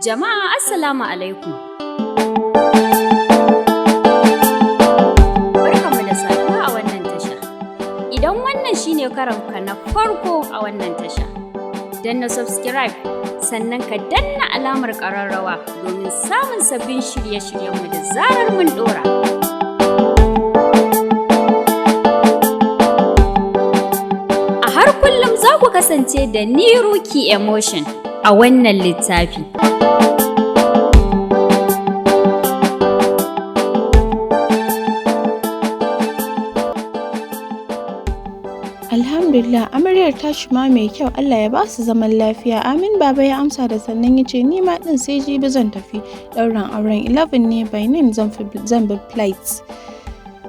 Jama'a, Assalamu alaikum. Barkanmu da saduwa a wannan tasha. Idan wannan shine karonka na farko a wannan tasha, danna subscribe, sannan ka danna alamar ƙararrawa domin samun sabbin shirye-shiryenmu da zarar mun ɗora. A har kullum za ku kasance da ni, Ruky Emotion, a wannan littafi. Alhamdulillah, amaryar tashi ma mai kyau, Allah ya ba su zaman lafiya. Amin, baba ya amsa da sannan ya ce, ni ma din sai jibi zan tafi ɗaurin auren, 11 ne, by 9 zan bi flight.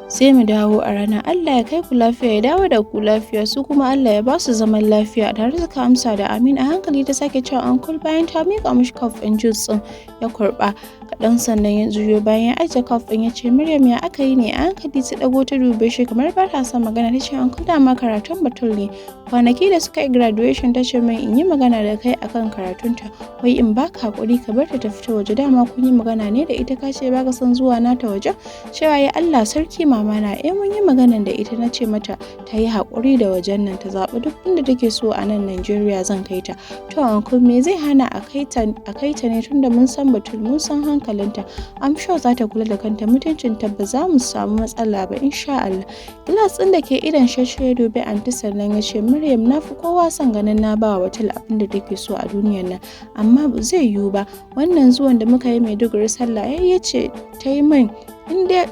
Sai mu dawo a rana. Allah ya kai ku lafiya ya dawo da ku lafiya, su kuma Allah ya ba su zaman lafiya. Tare suka amsa da amin. A hankali ta sake cewa, uncle, bayan ta miƙa mishi cup ɗin juice ɗin, ya kurɓa kaɗan sannan ya juyo. Bayan ya ajiye cup ɗin ya ce, Maryam, ya aka yi ne? A hankali ta ɗago ta dube shi kamar ba ta son magana, ta ce, uncle, dama karatun Batul ne. Kwanaki da suka yi graduation ta ce min in yi magana da kai akan karatunta, wai in baka hakuri ka bar ta ta fita waje. Dama kun yi magana ne da ita, ka ce baka son zuwa nata waje. Cewa ya, Allah sarki mama na, eh, mun yi maganan da ita, na ce mata ta yi hakuri da wajen nan, ta zaɓi duk inda take so a nan Najeriya, zan kai ta. To uncle, me zai hana a kai ta ne, tunda mun san Batul, mun san hankalinta? I'm sure za ta kula da kanta, mutuncinta, ba za mu samu matsala ba insha Allah. Glass ɗin da ke idon shashe ya dubi anti sannan ya ce, Maryam, na fi kowa son ganin na ba wa Batul abin da take so a duniyar nan, amma ba zai yiwu ba. Wannan zuwan da muka yi Maiduguri sallah, ya ce ta yi min in ya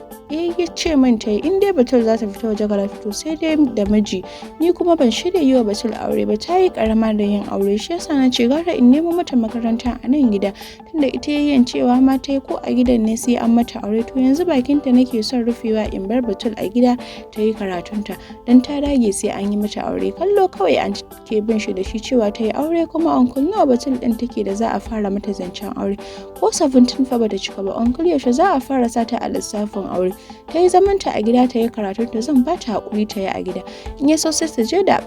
ce min ta yi, in dai Batul za ta fita waje karatu to sai dai da miji. Ni kuma ban shirya yi wa Batul aure ba, ta yi karama da yin aure. Shi yasa na ce gara in nemo mata makaranta a nan gida, tunda ita yayin cewa ma ta yi ko a gidan ne sai an mata aure. To yanzu bakinta nake son rufewa in bar Batul a gida ta yi karatunta, don ta dage sai an yi mata aure. Kallo kawai an ke bin shi da shi. Cewa ta yi aure kuma, uncle, nawa Batul din take da za a fara mata zancen aure? Ko 17 fa bata cika ba. Uncle, yaushe za a fara sata a lissafin aure? Ta yi zamanta a gida ta yi karatun ta, zan ba ta haƙuri ta yi a gida. In ya so sai ta je da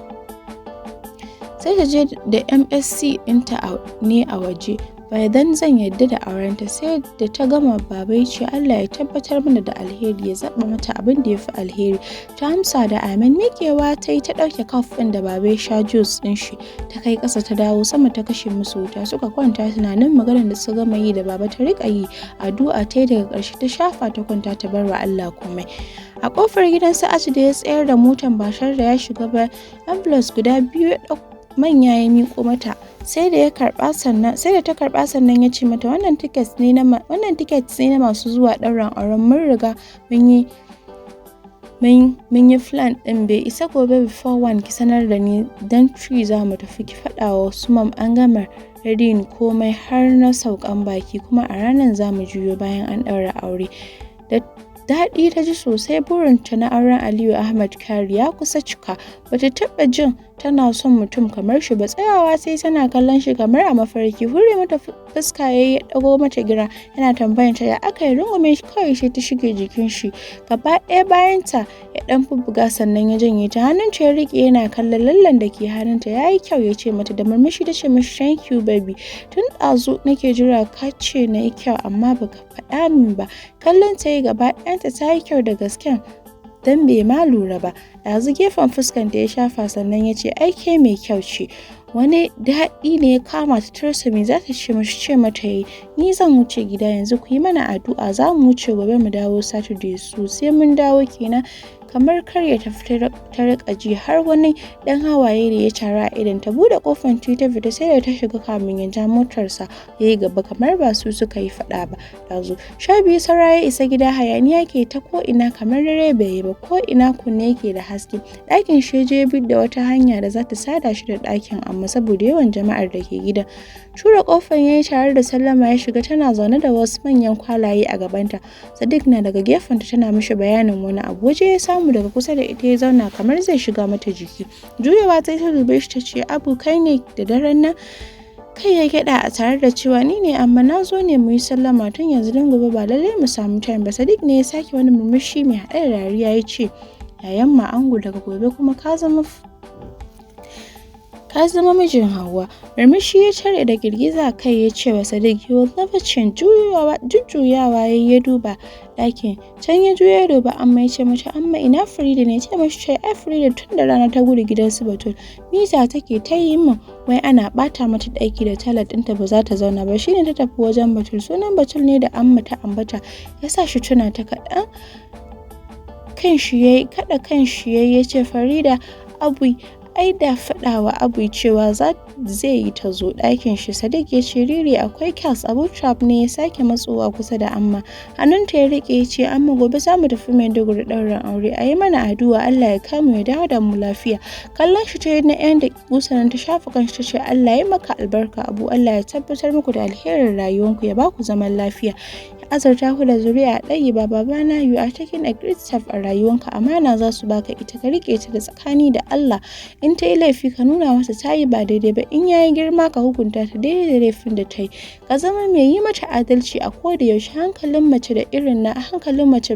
MSc ɗinta ne a waje. By then zan yadda da aurenta. Sai da ta gama, baba ya ce, Allah ya tabbatar mana da alheri, ya zaɓa mata abin da ya fi alheri. Ta amsa da amin. Miƙewa ta yi ta ɗauke cup ɗin da baba ya sha juice ɗin shi, ta kai ƙasa, ta dawo sama ta kashe musu wuta, suka kwanta. Tunanin maganar da suka gama yi da baba ta riƙa yi, addu'a ta yi, daga ƙarshe ta shafa ta kwanta, ta bar wa Allah komai. A ƙofar gidan Sa'adu da ya tsayar da motan ba tare da ya shiga ba, envelopes guda biyu ya manya ya miƙo mata. Sai da ta karba sannan ya ce mata, wannan tickets ne na masu zuwa ɗaurin auren. Mun riga mun yi plan ɗin. Bai isa gobe before 1 ki sanar da ni, dan 3 za mu tafi. Ki faɗa wa su mam an gama readying komai har na saukan baki, kuma a ranar za mu juyo bayan an ɗaura aure. Da daɗi ta ji sosai, burinta na auren Aliyu Ahmad Kari ya kusa cika. Bata taɓa jin tana son mutum kamar shi ba. Tsayawa sai tana kallon shi kamar a mafarki. Hure mata fuska yayi, ya ɗago mata gira yana tambayan ta ya aka yi. Rungume shi kawai sai ta shige jikin shi gaba ɗaya. Bayan ta ya ɗan bubbuga sannan ya janye ta. Hannunta ya riƙe yana kallon lallen da ke hannunta. Yayi kyau, ya ce mata da murmushi. Ta ce mishi, thank you, baby. Tun ɗazu nake jira ka ce na yi kyau amma baka faɗa min ba. Kallon ta yi, gaba ɗayanta ta yi kyau da gasken, dan bai ma lura ba ɗazu. Gefen fuskanta ya shafa sannan ya ce, ai ke mai kyau ce. Wani daɗi ne ya kama ta, ta rasa me za ta ce mashi. Ce mata yi, ni zan wuce gida yanzu, ku yi mana addu'a. Za mu wuce gobe, mu dawo Saturday, so sai mun dawo kenan. Kamar kar ya tafi ta riƙa ji, har wani ɗan hawaye da ya taru a idon ta. Buɗe ƙofar ta fita, sai da ta shiga kamin ya ja motarsa ya yi gaba kamar ba su suka yi faɗa ba ɗazu. 12 saura ya isa gida. Hayaniya ke ta ko ina kamar dare bai yi ba, ko ina kunne yake da haske. Ɗakin shi je bi da wata hanya da za ta sada shi da ɗakin, amma saboda yawan jama'ar da ke gidan, tura ƙofar ya yi tare da sallama ya shiga. Tana zaune da wasu manyan kwalaye a gabanta. Sadiq na daga gefenta tana mishi bayanin wani abu. Waje ya samu daga kusa da ita ya zauna kamar zai shiga mata jiki. Juyawa ta ta dube shi ta ce, Abu, kai ne da daren nan? Kai ya gyada a tare da cewa, ni ne, amma na zo ne mu yi sallama tun yanzu don gobe ba lallai mu samu time ba. Sadiq ne ya sake wani murmushi mai haɗe da dariya ya ce, yayan ma ango, daga gobe kuma ka zama Ka zama mijin Hauwa. Murmushi ya tare da girgiza kai ya ce wa Sadiq, "You will never change." Jujjuyawa ya ya duba ɗakin. Can ya juya ya duba Amma ya ce mata, "Amma, ina Farida ne?" Ce mashi ce, "Ai Farida tun da rana ta gudu gidan su Batul. Mita take ta yi min wai ana ɓata mata ɗaki da toilet ɗinta, ba za ta zauna ba. Shine ta tafi wajen Batul." Sunan Batul ne da Amma ta ambata ya sa shi tuna ta kaɗan. Kan shi yayi kaɗa kan shi yayi ya ce, "Farida Abu ai da faɗawa Abu cewa za zai yi ta zo ɗakin shi." Sadiq ya ce, "Riri akwai kyas." Abu Trap ne ya sake matsowa kusa da Amma. Hannunta ya riƙe ya ce, "Amma, gobe za mu tafi Maiduguri ɗaurin aure. A yi mana addu'a Allah ya kamu ya dawo da mu lafiya." Kallon shi ta yi na 'yan daƙiƙu, sannan ta shafa kanshi ta ce, "Allah ya maka albarka, Abu. Allah ya tabbatar muku da alherin rayuwanku, ya baku zaman lafiya. Ya azurta ku da zuri'a ɗayyiba. Babana, you are taking a great step a rayuwanka. Amana za su baka ita, ka riƙe ta da tsakani da Allah. In ta yi laifi, ka nuna mata ta yi ba daidai ba. In yayi girma, ka hukunta ta daidai da laifin da ta yi. Ka zama mai yi mata adalci a koda yaushe. Hankalin mace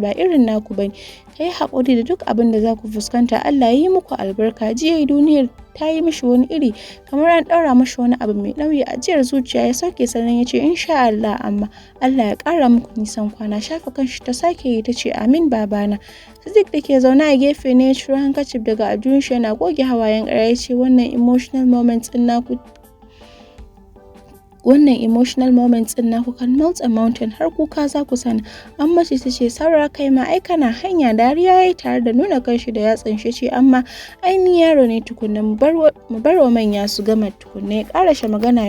ba irin naku bane. Ka yi haƙuri da duk abin da za ku fuskanta. Allah ya yi muku albarka." Jiya duniyar ta yi mishi wani iri, kamar an ɗaura mishi wani abu mai nauyi. Ajiyar zuciya ya sauke, sannan ya ce, "Insha Allah, amma Allah ya ƙara muku nisan kwana." Shafa kanshi ta sake yi ta ce, "Amin, babana." Sadiq da ke zaune a gefe ne ya ciro handkerchief daga aljihun shi yana goge hawayen ƙarya ya ce, "Wannan emotional moments ɗin naku kan melt a mountain. Har kuka za ku sani." Amma ce ta ce, "Saura kai ma ai kana hanya." Dariya yayi tare da nuna kanshi da yatsan shi ce, "Amma ai ni yaro ne tukunna, mu bar wa manya su gama tukunna." Ya karashe magana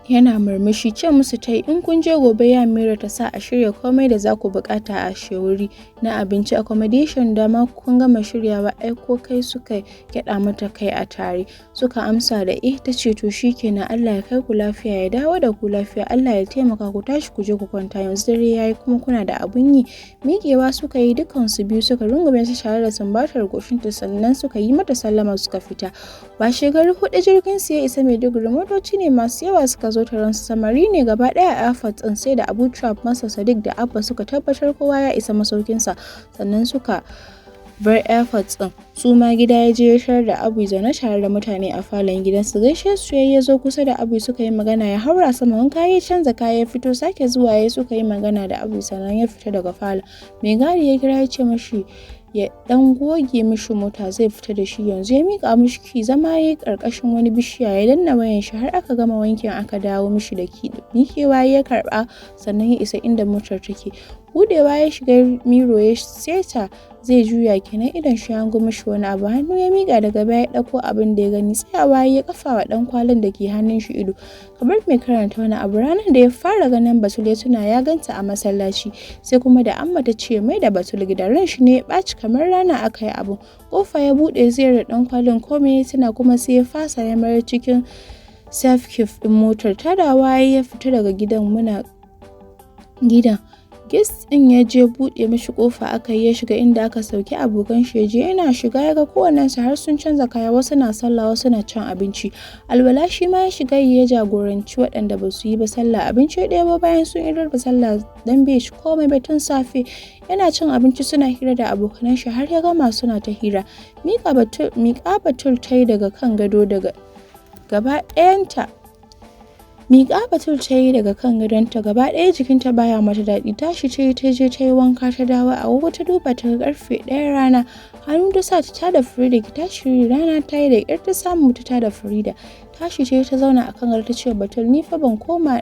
yana murmushi. Ce musu ta yi, "In kun je gobe, ya Mira ta sa a shirya komai da za ku bukata a shewuri na abinci, accommodation da ma kun gama shiryawa ai ko kai." Suka gyada mata kai a tare suka amsa da eh. Ta ce, "To shikenan, Allah ya kai ku lafiya ya dawo da ku lafiya. Allah ya taimaka. Ku tashi ku je ku kwanta yanzu, dare yayi kuma kuna da abun yi." Miƙewa suka yi dukan su biyu suka rungume su tare da sumbatar goshinta, sannan suka yi mata sallama suka fita. Washe gari 4 jirgin su ya isa Maiduguri. Motoci ne masu yawa suka zo taron su, samari ne gaba ɗaya a airport ɗin. Sai da Abu Trap masa, Sadiq da Abba suka tabbatar kowa ya isa masaukinsa sannan suka bar airport ɗin. Su ma gida ya je ya tarar da Abu zaune tare da mutane a falon gidan su. Gaishe su ya zo kusa da Abu suka yi magana, ya haura sama wanka ya canza kaya ya fito. Sake zuwa ya suka yi magana da Abu, sannan ya fita daga falon. Mai gadi ya kira ya ce mashi ya dan goge mishi mota, zai fita da shi yanzu. Ya mika mishi key. Zama ya yi karkashin wani bishiya ya danna wayan shi har aka gama wankin aka dawo mishi da key. Mikewa ya karba, sannan ya isa inda motar take. Budewa ya shiga, mirror ya seta, zai juya kenan idan shi hango mishi wani abu. Hannu ya mika daga baya ya dauko abin da ya gani. Tsayawa ya kafa wa dan kwalin da ke hannun shi ido kamar mai karanta wani abu. Ranar da ya fara ganin Batul ya tuna ya ganta a masallaci, sai kuma da Amma ta ce mai da Batul gida, ran shi ne ya ɓaci kamar rana aka yi abu. Kofa ya bude zai da dan kwalin, komai ya tuna kuma sai ya fasa, ya mayar cikin safe keep din motar. Tadawa ya fita daga gidan. Muna gidan guest ɗin ya je, buɗe mishi ƙofa aka yi ya shiga inda aka sauki abokan shi ya je. Yana shiga ya ga kowannensu har sun canza kaya, wasu na sallah, wasu na cin abinci. Alwala shi ma ya shiga ya jagoranci waɗanda ba su yi ba sallah. Abinci ya ɗebo bayan sun idar da sallah dan bai shi komai ba tun safe. Yana cin abinci suna hira da abokanan shi har ya gama suna ta hira. Miƙa Batul ta yi daga kan gado daga gaba ɗayanta. Miƙa Batul ta yi daga kan gadonta, gaba ɗaya jikinta baya mata daɗi. Tashi ta yi ta je ta yi wanka ta dawo. Agogo ta duba ta ga ƙarfe 1 rana. Hannu ta sa ta tada Farida, "Ki tashi, rana ta yi." Da ƙyar ta samu ta tada Farida. Tashi ta yi ta zauna a kan gado ta ce, "Batul, ni fa ban koma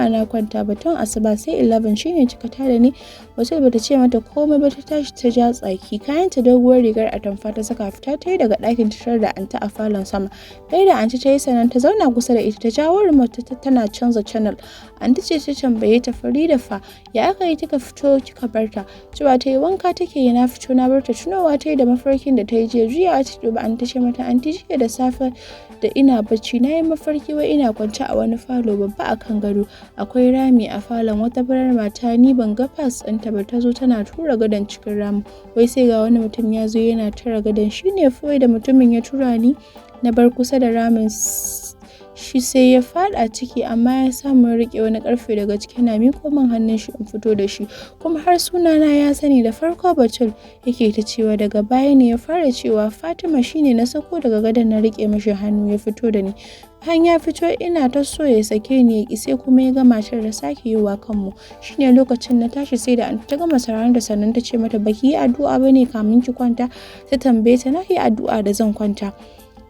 na kwanta ba tun asuba, sai 11 shine kika tada ni." Batul bata ce mata komai ba, ta tashi ta ja tsaki. Kayanta doguwar rigar atamfa ta saka, fita ta yi daga ɗakin ta tarar da anti a falon sama. Kai da anti ta yi, sannan ta zauna kusa da ita, ta jawo remote ta tana canza channel. Anti ce ta tambaye ta, "Farida fa, ya aka yi kika fito kika bar ta?" Cewa ta yi, "Wanka take yi na fito na bar ta." Tunowa ta yi da mafarkin da ta yi jiya. Juyawa ta duba anti ce mata, "Anti, jiya da safe da ina bacci na yi mafarki wai ina kwance a wani falo babba a kan gado. Akwai rami a falon. Wata farar mata, ni ban ga face ɗinta ba, ta zo tana tura gadon cikin ramin. Wai sai ga wani mutum ya zo yana tura gadon. Shine fa da mutumin ya tura ni na bar kusa da ramin. Shi sai ya faɗa ciki, amma ya samu ya riƙe wani ƙarfe daga ciki, yana miƙo min hannun shi in fito da shi. Kuma har sunana ya sani. Da farko Batul yake ta cewa, daga baya ne ya fara cewa Fatima. Shine na sako daga gadon, na riƙe mishi hannu ya fito da ni. Bayan ya fito, ina ta so ya sake ni, ya ƙi. Sai kuma ya ga matar da sake yiwa kanmu. Shine lokacin na tashi. Sai da ta gama sauraron da sannan ta ce mata, "Baki yi addu'a bane kamin ki kwanta?" Ta tambaye ta. "Na yi addu'a da zan kwanta.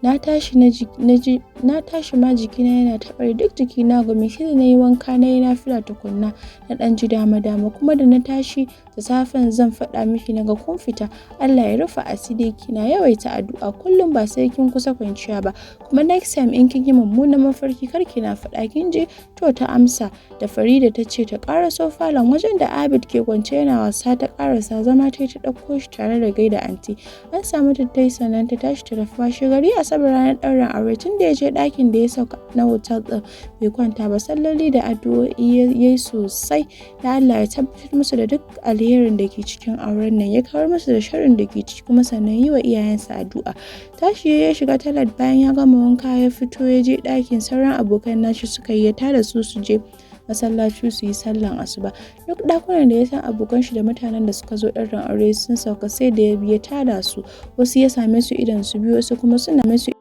Na tashi na ji na tashi ma jikina yana taɓare, duk jikina gumi. Sai da na yi wanka, na yi nafila tukunna na ɗan ji dama dama. Kuma da na tashi da safen zan faɗa miki, naga kun fita. Allah ya rufe asiri. Kina yawaita addu'a kullum, ba sai kin kusa kwanciya ba. Kuma next time in kin yi mummunan mafarki, kar kina faɗa, kin ji?" "To," ta amsa. Da Farida ta ce ta ƙaraso falon wajen da Abid ke kwance yana wasa. Ta ƙarasa zama ta ta ɗauko shi tare da gaida anti. An samu tattai, sannan ta tashi ta tafi. Washe gari Asabar, ranar ɗaurin aure, tun da ya je ɗakin da ya sauka na hotel ɗin bai kwanta ba. Salloli da addu'o'i ya yi sosai na Allah ya tabbatar musu da duk alherin da ke cikin auren nan, ya kawar musu da sharrin da ke ciki, kuma sannan yi wa iyayensa addu'a. Tashi ya shiga toilet. Bayan ya gama wanka ya fito, ya je ɗakin sauran abokan nashi suka yi, ya tada su su je masallaci su yi sallan asuba. Duk ɗakunan da ya san abokan shi da mutanen da suka zo ɗaurin aure sun sauka, sai da ya bi ya tada su. Wasu ya same su idon su biyu, wasu kuma suna su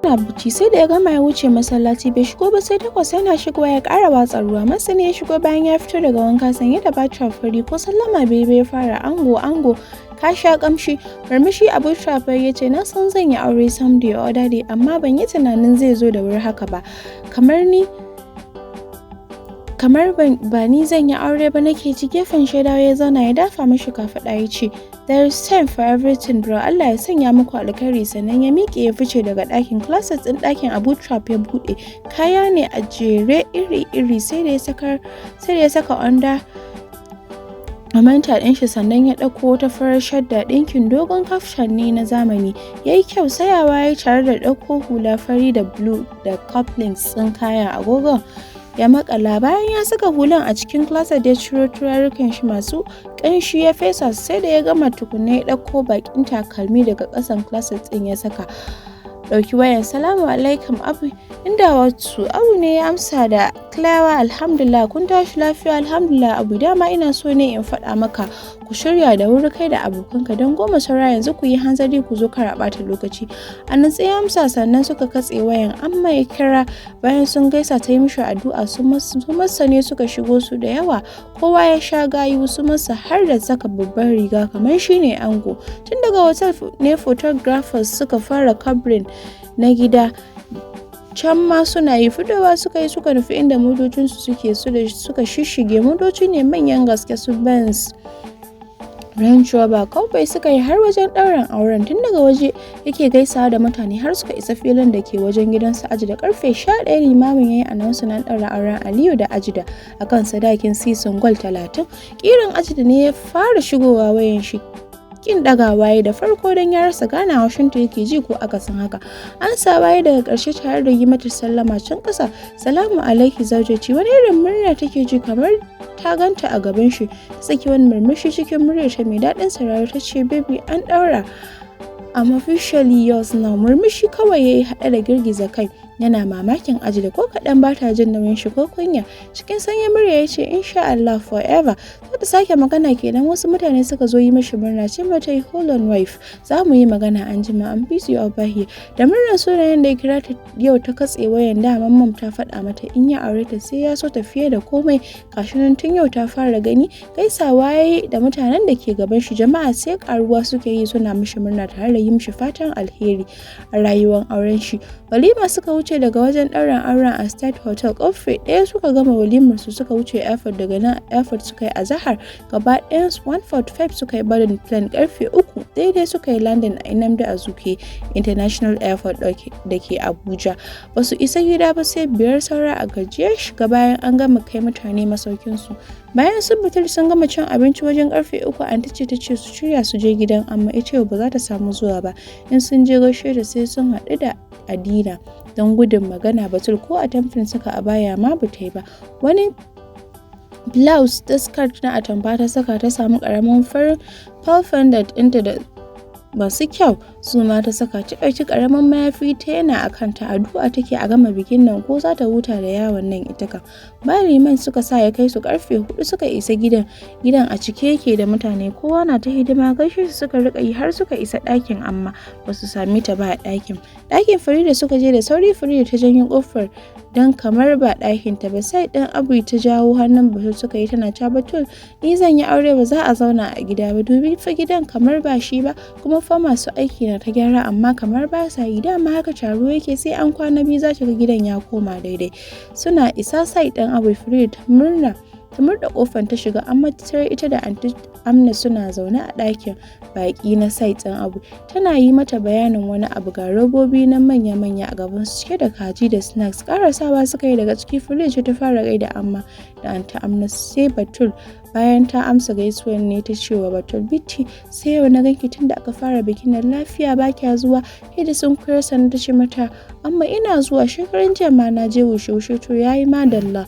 yana bacci. Sai da ya gama ya wuce masallaci. Bai shigo ba sai 8. Yana shigowa ya ƙara watsa ruwa. Masani ya shigo bayan ya fito daga wanka sanye da bathrobe fari. Ko sallama bai bai fara, "Ango, ango, ka sha kamshi." Murmushi Abu Trafai ya ce, "Na san zan yi aure someday or other day, amma ban yi tunanin zai zo da wuri haka ba. Kamar ni kamar ba ni zan yi aure ba nake ji." Gefen shaidawa ya zauna, ya dafa mishi kafaɗa, ya ce, "There is time for everything, bro. Allah ya sanya muku alkhairi." Sannan ya miƙe ya fice daga ɗakin. Closet ɗin ɗakin Abu Trap ya buɗe. Kaya ne a jere iri-iri. Sai da ya saka under manta ɗin shi, sannan ya ɗauko wata farar shadda, ɗinkin dogon kaftan ne na zamani, ya yi kyau. Sayawa ya tare da ɗauko hula fari da blue da cufflinks ɗin kayan, agogon ya makala. Bayan ya saka hulan a cikin closet, ya ciro turarukan shi masu ƙanshi ya fesa. Sai da ya gama tukunna ya ɗauko bakin takalmi daga ƙasan closet ɗin ya saka. Ɗauki wayan. "Salamu alaikum Abu." Inda wasu Abu ne ya amsa da Klawa. "Alhamdulillah, kun tashi lafiya?" "Alhamdulillah Abu. Dama ina so ne in faɗa maka ku shirya da wuri kai da abokanka, don 9:45 yanzu. Ku yi hanzari ku zo, kar a ɓata lokaci." A natse ya amsa, sannan suka katse wayan. Amma ya kira. Bayan sun gaisa, ta yi mishi addu'a. Su masa ne suka shigo su da yawa, kowa ya sha gayu. Su masa har da saka babban riga kamar shine ango. Tun daga hotel ne photographers suka fara covering na gida. Can ma suna yi. Fitowa suka yi, suka nufi inda motocinsu suke. Su da suka shishige, motoci ne manyan gaske, su Benz, Range Rover kawai suka yi har wajen ɗaurin auren. Tun daga waje yake gaisawa da mutane har suka isa filin da ke wajen gidansu Ajida. Karfe 11 limamin ya yi announcing an ɗaura auren Aliyu da Ajida akan sadakin sisin gwal 30. Kiran Ajida ne ya fara shigowa wayan shi. Kin ɗagawa ya da farko don ya rasa gane haushinta yake ji ko akasin haka. An sa waye daga ƙarshe tare da yi mata sallama can ƙasa, "Salamu alaiki zaujaci." Wani irin murna take ji kamar ta ganta a gaban shi. Ta saki wani murmushi cikin muryarta mai daɗin sauraro, ta ce, "Baby, an ɗaura. I'm officially yours now." Murmushi kawai ya yi haɗe da girgiza kai, yana mamakin aji da ko kaɗan ba ta jin nauyin shi ko kunya. Cikin sanyin murya ya ce, "Insha Allah, forever." Za ta sake magana kenan wasu mutane suka zo yi mishi murna. Ce mata yi, "Hold on, wife, za mu yi magana an jima. I'm busy over here." Da murnar sunayen da ya kira ta yau ta katse wayan. Daman mom ta faɗa mata in ya aure ta sai ya so ta fiye da komai. Gashi nan tun yau ta fara gani. Gaisawa ya yi da mutanen da ke gaban shi. Jama'a sai karuwa suke yi, suna mishi murna tare da yi mishi fatan alheri a rayuwar auren shi. Walima suka wuce daga wajen ɗaurin auren a State Hotel. Karfe 1 suka gama walimar su, suka wuce airport. Daga nan airport suka yi azahar. Gaba ɗayan 1:45 suka yi boarding plane. Karfe 3 daidai suka yi landing a Nnamdi Azikiwe International Airport da ke Abuja. Ba su isa gida ba sai 4:55. A gajiye shiga bayan an gama kai mutane masaukinsu. Bayan sun fitar sun gama cin abinci wajen karfe 3, anti ce ta ce su shirya su je gidan, amma ita ba za ta samu zuwa ba. In sun je gaishe da sai sun haɗu da Adina, don gudun magana. Batul ko atamfin saka a baya ma ba ta yi ba. Wani blouse da skirt na atamfa ta saka. Ta samu ƙaramin farin pearl pendant ɗinta da masu kyau. Suma ta saka, ta ɗauki ƙaramin mayafi ta yana a kanta. Addu'a take a gama bikin nan ko za ta huta da yawon nan ita kam. Ba liman suka sa ya kai su, karfe 4 suka isa gidan. Gidan a cike yake da mutane, kowa na ta hidima. Gaishe su suka rika yi har suka isa ɗakin, amma ba su same ta ba a ɗakin. Ɗakin Farida suka je. Da sauri Farida ta janyo ƙofar don kamar ba ɗakin ta ba. Sai ɗin Abu ta jawo hannun Batul suka yi, tana cewa, "Batul, ni zan yi aure, ba za a zauna a gida ba. Dubi fa gidan kamar ba shi ba, kuma fa masu aiki na ta gyara amma kamar ba sa yi. Dama haka taro yake, sai an kwana biyu za ga gidan ya koma daidai." Suna isa side ɗin Abu, Farida ta murna ta murda kofar ta shiga, amma ta ita da Anti Amna suna zaune a ɗakin baƙi na side ɗin Abu. Tana yi mata bayanin wani abu, ga robobi na manya-manya a gaban su cike da kaji da snacks. Karasawa suka yi daga ciki, Farida ta fara gaida Amma da Anti Amna, sai Batul. Bayan ta amsa gaisuwar ne ta ce wa Batul, "Bitti, sai yau na ganki tun da aka fara bikin nan, lafiya ba kya zuwa?" Sai da sun koyar sannan ta ce mata, "Amma ina zuwa, shekaran jiya ma na je wushe wushe." "To yayi madalla.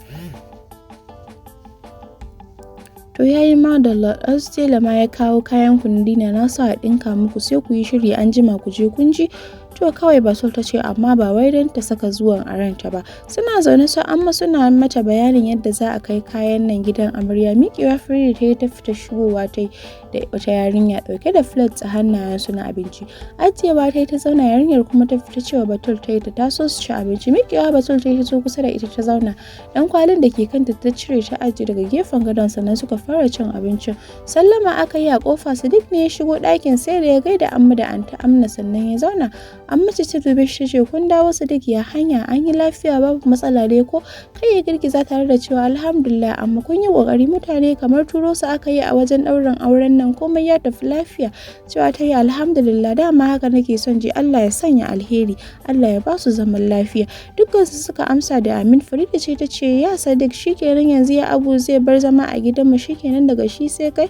To yayi madalla, ɗan tela ma ya kawo kayan ku na dinner, na sa a ɗinka muku, sai ku yi shiri an jima ku je, kun ji?" "To," kawai Batul ta ce, amma ba wai don ta saka zuwan a ranta ba. Suna zaune su Amma suna mata bayanin yadda za a kai kayan nan gidan amarya, miƙewa Farida ta yi ta fita. Shigowa ta yi da wata yarinya ɗauke da plates a hannayensu na abinci. Ajiyewa ta yi ta zauna, yarinyar kuma ta fita. Cewa Batul ta yi ta taso su ci abinci. Miƙewa Batul ta yi ta zo kusa da ita ta zauna. Ɗan kwalin da ke kanta ta cire ta ajiye daga gefen gadon, sannan suka fara cin abincin. Sallama aka yi a kofa, Sadiq ne ya shigo ɗakin. Sai da ya gaida Amma da Anta Amna sannan ya zauna. Amma ce ta dube shi ta ce, "Kun dawo Sadiq, ya hanya? An yi lafiya, babu matsala dai ko?" Kai ya girgiza tare da cewa, "Alhamdulillah amma, kun yi kokari, mutane kamar turo su aka yi a wajen ɗaurin auren nan, komai ya tafi lafiya." Cewa ta yi, "Alhamdulillah, dama haka nake son ji. Allah ya sanya alheri, Allah ya ba su zaman lafiya." Dukkan su suka amsa da amin. Farida ce ta ce, "Ya Sadiq, shikenan yanzu ya Abu zai bar zama a gidanmu, shikenan daga shi sai kai,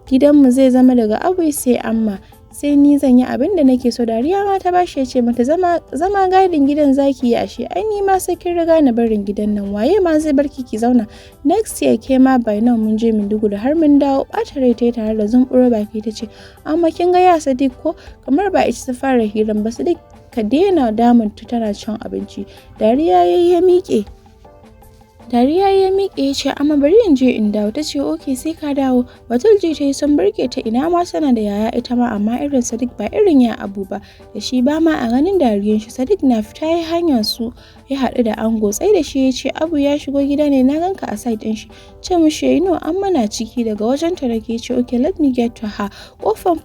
gidanmu zai zama daga Abu sai Amma sai ni, zan yi abin da nake so." Dariya ma ta bashi, ya ce mata, Zama gadin gidan zaki yi ashe? Ai ni ma sai kin riga na barin gidan nan, waye ma zai barki ki zauna? Next year ke ma by now mun je Maiduguri har mun dawo." Ɓata rai ta tare da zumburo baki ta ce, "Amma kin ga ya Sadiq ko kamar ba ita ta fara hiran ba. Sadiq, ka daina damun ta, tana cin abinci." Dariya ya miƙe ya ce, "Amma bari in je in dawo." Ta ce, "Okay, sai ka dawo." Batul ji ta yi sun burge ta, ina ma tana da yaya ita ma, amma irin Sadiq ba irin ya Abu ba, da shi ba ma a ganin dariyan shi. Sadiq na fita ya hanyar su ya haɗu da ango. Tsai da shi ya ce, "Abu ya shigo gida ne? Na ganka a side ɗin shi." Ce mishi yayi, "No, Amma na ciki, daga wajen ta nake." Ce, "Okay, let me get to her." Kofan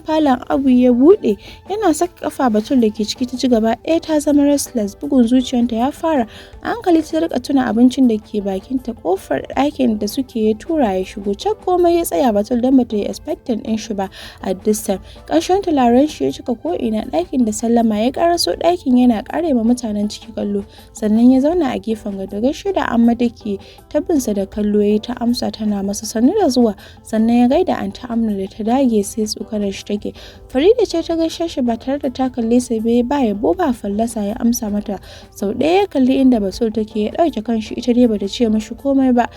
falon Abu ya buɗe yana saka kafa, Batul da ke ciki ta ji gaba ɗaya ta zama restless, bugun zuciyarta ya fara. A hankali ta rika tuna abincin da ke bakinta. Kofar ɗakin da suke ya tura ya shigo. Cak komai ya tsaya Batul don bata yi expecting ɗin shi ba at this time. Ƙarshen turaren shi ya cika ko ina ɗakin da sallama ya ƙaraso ɗakin, yana ƙare ma mutanen ciki kallo, sannan ya zauna a gefen gado. Gaishe da Amma da ke ta binsa da kallo ya yi, ta amsa tana masa sannu da zuwa, sannan ya gaida Anta Amna da ta dage sai tsokanar shi take. Farida ce ta gaishe shi ba tare da ta kalle sa ba, yabo ba fallasa ya amsa mata. Sau ɗaya ya kalli inda Batul take ya ɗauke kanshi. Ita dai bata ce mishi komai ba,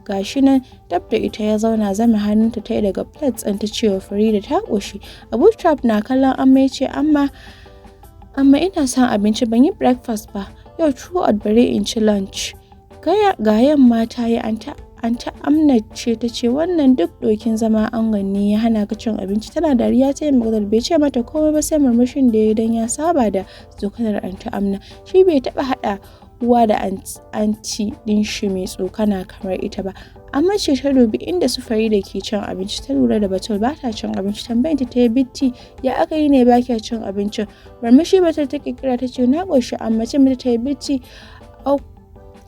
gashi nan dab da ita ya zauna. Zame hannunta ta yi daga plate ɗin ta cewa Farida ta ƙoshi. Abu Trap na kallon Amma ya ce, "Amma, amma ina son abinci, ban yi breakfast ba yau throughout, bare in ci lunch. Ga yamma ta yi." Anta Amna ce ta ce, "Wannan duk ɗokin zama angon ne ya hana ka cin abinci." Tana dariya ta yi maganar, bai ce mata komai ba sai murmushin da ya yi don ya saba da tsokanar Anta Amna. Shi bai taɓa haɗa uwa da anti ɗin shi mai tsokana kamar ita ba. Amma ce ta dubi inda su Farida ke cin abinci, ta lura da Batul ba ta cin abinci. Tambayar ta yi, "Bitti, ya aka yi ne ba kya cin abincin?" Murmushi Batul ta kirkira ta ce, "Na ƙoshi amma." Ce mata ta yi, "Bitti,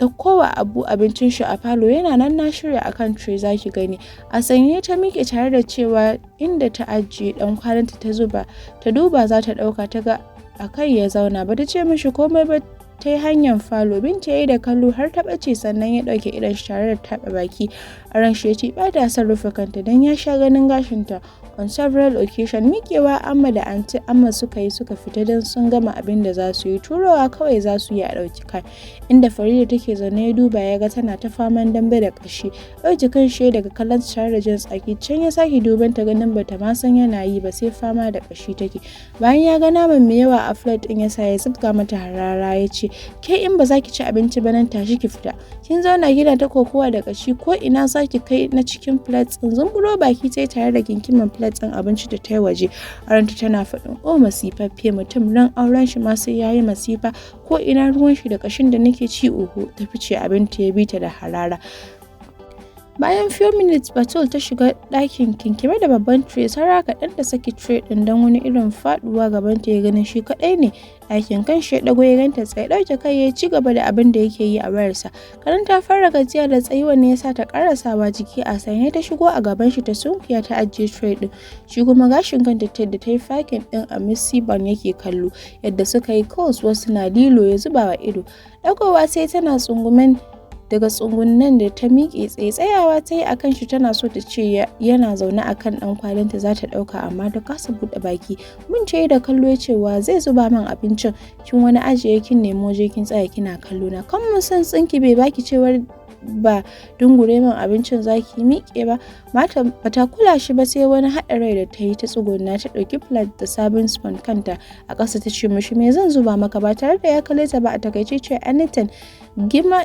ɗauko wa Abu abincin shi a falo, yana nan na shirya akan tray, zaki gani." A sanye ta miƙe tare da cewa inda ta ajiye ɗan kwalinta ta zuba, ta duba za ta ɗauka, ta ga a kai ya zauna. Bata ce mishi komai ba. Ta yi hanyar falo. Binta ya yi da kallo har ta ɓace, sannan ya ɗauke idon shi tare da taɓa baki. A ran shi ya ce ba ta son rufe kanta, don ya sha ganin gashinta on several occasion. Miƙewa Amma da Anti Amma suka yi suka fita, don sun gama abin da za su yi, turowa kawai za su yi a ɗauki kai. Inda Farida take zaune ya duba, ya ga tana ta faman dambe da ƙashi. Ɗauke kan shi daga kallon tare da jan tsaki. Can ya sake duban ta, ganin bata ma san yana yi ba, sai fama da ƙashi take. Bayan ya ga naman mai yawa a plate ɗin yasa ya zubga mata harara, ya ce, "Ke, in ba za ki ci abinci ba nan, tashi ki fita. Kin zauna kina ta kokowa da ƙashi, ko ina za ki kai na cikin plate ɗin?" Zumburo baki tai tare da kinkimin plate ɗin abinci da ta yi waje. A ranta tana faɗin, "O, masifaffe mutum, ran auren shi ma sai yayi masifa. Ko ina ruwan shi da ƙashin da nake ci? Oho." Ta fice abinta, ya bi ta da harara. Bayan few minutes, Batul ta shiga ɗakin kinkime da babban tray. Saura kaɗan da saki tray ɗin, don wani irin faɗuwa gabanta ya ganin shi kaɗai ne ɗakin. Kan shi ya ɗago ya ganta tsaye. Ɗauke kai ya ci gaba da abin da yake yi a wayarsa. Karan ta fara gajiya da tsayuwar ne yasa ta ƙarasawa jiki a sanye ta shigo a gaban shi, ta sunkuya ta ajiye tray ɗin. Shi kuma gashin kanta da ta yi fakin ɗin a messy bun yake kallo, yadda suka yi curls wasu na lilo, ya zuba wa ido. Ɗagowa sai tana tsungumen daga tsugunnen da ta miƙe tsaye. Tsayawa ta yi a kan shi, tana so ta ce yana zaune a kan ɗan kwalinta za ta ɗauka, amma ta kasa buɗe baki. Mun ce da kallo ya cewa zai zuba min abincin, kin wani ajiye, kin nemo waje kin tsaya kina kallo na. Kan mun san tsinki bai baki cewar ba dungure min abincin zaki miƙe ba. Mata bata kula shi ba, sai wani haɗa rai da ta yi, ta tsuguna ta ɗauki plate da serving spoon, kanta a ƙasa ta ce mishi, "Me zan zuba maka?" Ba tare da ya kalle ta ba, a takaice ce, "Anything." Gima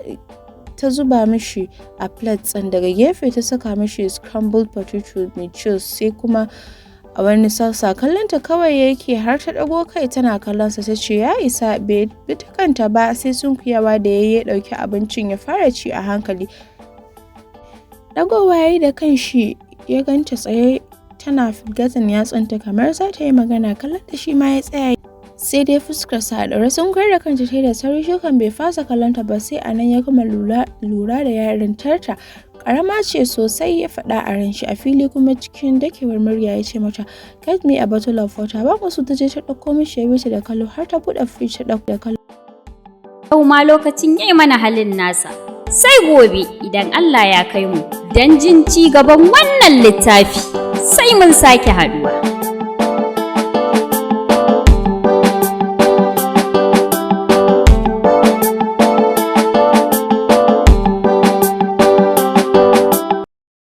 ta zuba mishi a plate ɗin. Daga gefe ta saka mishi scrambled potato mai cheese, sai kuma a wani sassa. Kallonta kawai yake har ta ɗago kai tana kallonsa ta ce, "Ya isa." Bai bi ta kanta ba, sai sunkuyawa da ya ya ɗauki abincin ya fara ci a hankali. Ɗagowa ya yi da kanshi ya ganta tsaye tana fidgazin yatsunta kamar za ta yi magana. Kallon da shi ma ya tsaya, sai dai fuskarsa a ɗaure. Sun da kanta ta da sauri. Shi kan bai fasa kallonta ba, sai a nan ya kuma lura da yarintarta. Karama ce sosai, ya faɗa a ran shi. A fili kuma cikin dakewar murya ya ce mata, "Get me a bottle of water." Ba musu ta je ta ɗauko mishi. Ya bi da kallo har ta buɗe fridge ta ɗauko da kallo. Yau ma lokacin yayi mana halin nasa. Sai gobe idan Allah ya kai mu don jin ci gaban wannan littafi. Sai mun sake haduwa.